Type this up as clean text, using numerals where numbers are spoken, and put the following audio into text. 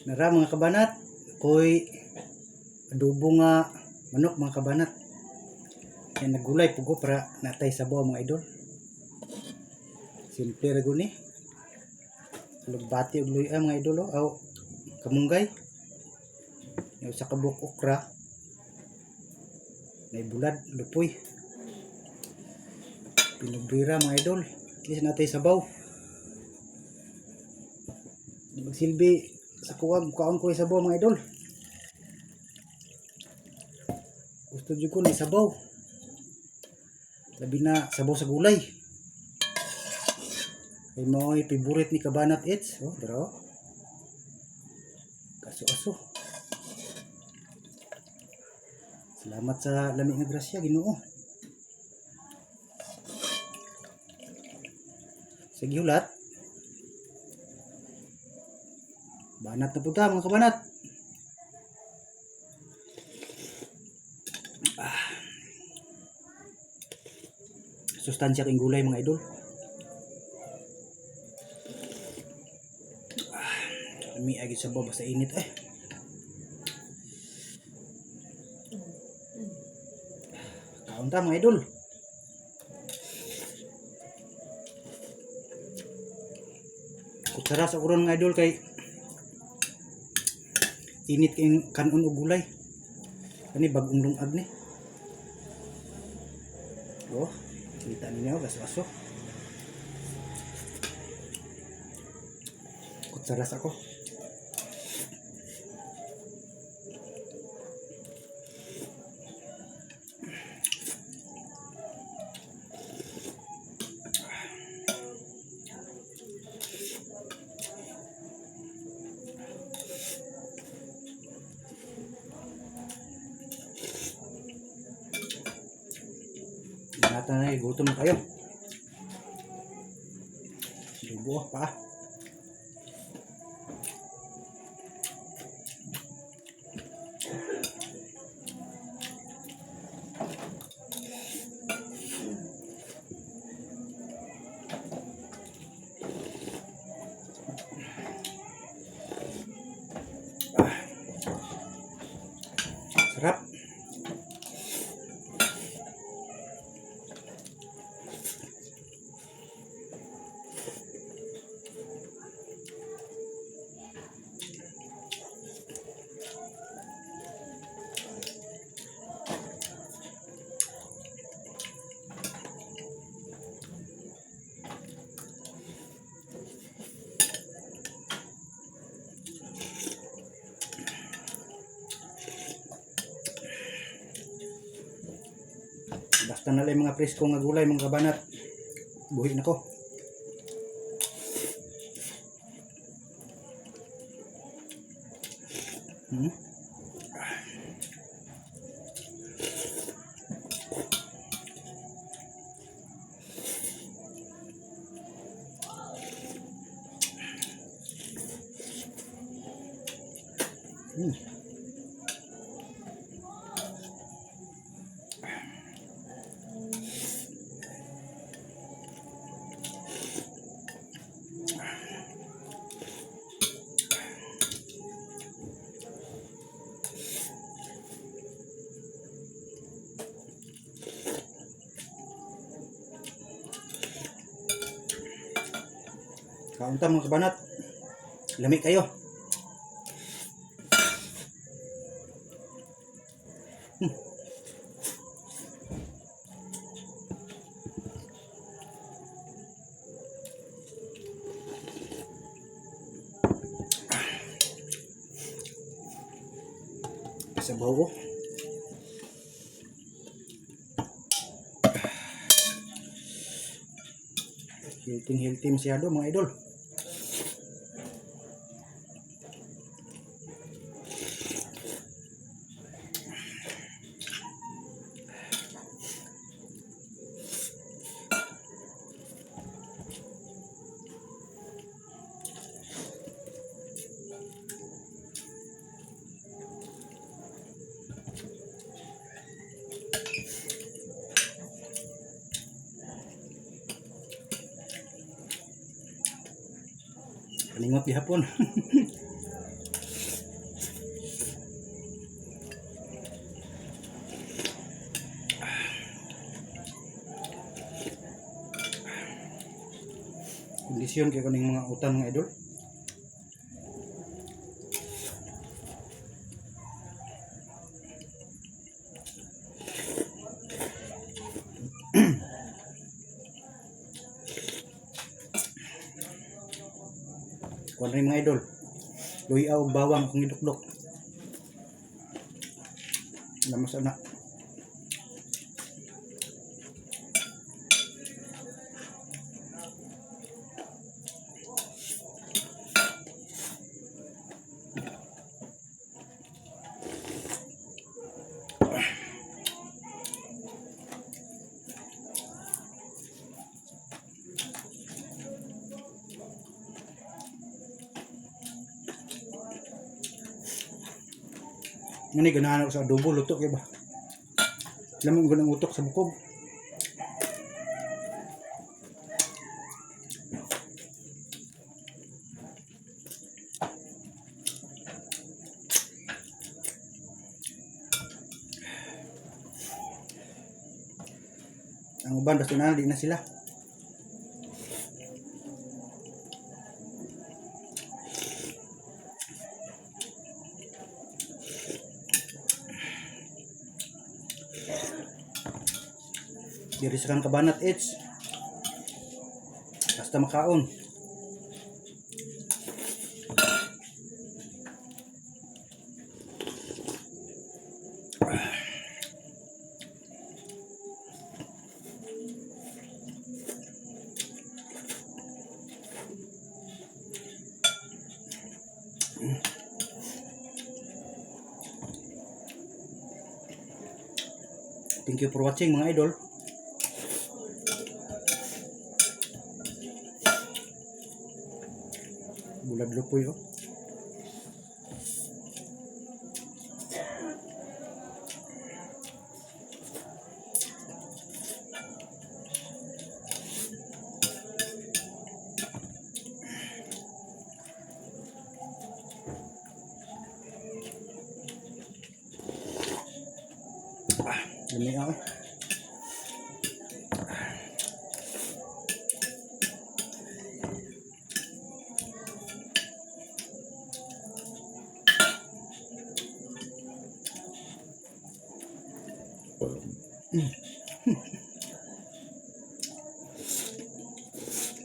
Nara, mga kabanat, koy adobo nga manok, mga kabanat. Yan, nagulay pugo para natay sabaw, mga idol. Simple ra guni. Alugbati og luya, mga idol, oh. Aw kamunggay. Yung usa ka buok okra. May bulad, lupoy. Pinubrira, mga idol. At least natay sabaw. Di magsilbi sa kuwag, kaon ko sabaw, mga idol. Gusto jud ko na sabaw. Labi na sabaw sa gulay. Kay mao'y favorite ni Kabanat It's. Oh, dira. Kaso-aso. Salamat sa lami nga grasya, Ginoo. Sige, hulat. Banat na punta, mga kabanat. Ah. Sustansya king gulay, mga idol. Ah, lami agi sa basta init eh. Kaon ta, mga idol. Kutsara sa uron, mga idol, kay init kayong kanon og gulay. Kani bagong lungag ni. Oh, kita ninyo gaso-aso. Kutsara sa ako. Banata na eh, gutom na kayo. Lubo pa. Ah. Sarap. Basta na lang mga presko nga gulay, mga kabanat. Buhi na ko. Kaon ta, mga kabanat. Lami kayo. Sabaw ko. Healthy healthy masyado, mga idol. Kaningot gihapon. Tradisyon kay kuning mga utan, mga idol. Kuan rin, mga idol. Luya og bawang akong idukdok. Lamas na. Ngani ganahan ako sa adobo, luto kay ba. Lamang ko ng utok sa bukog. Ang uban basta na di na sila. Diri sa kang kabanat it's. Basta makaon. Thank you for watching, mga idol. Bulad lupoy oh. Ah, lami ako.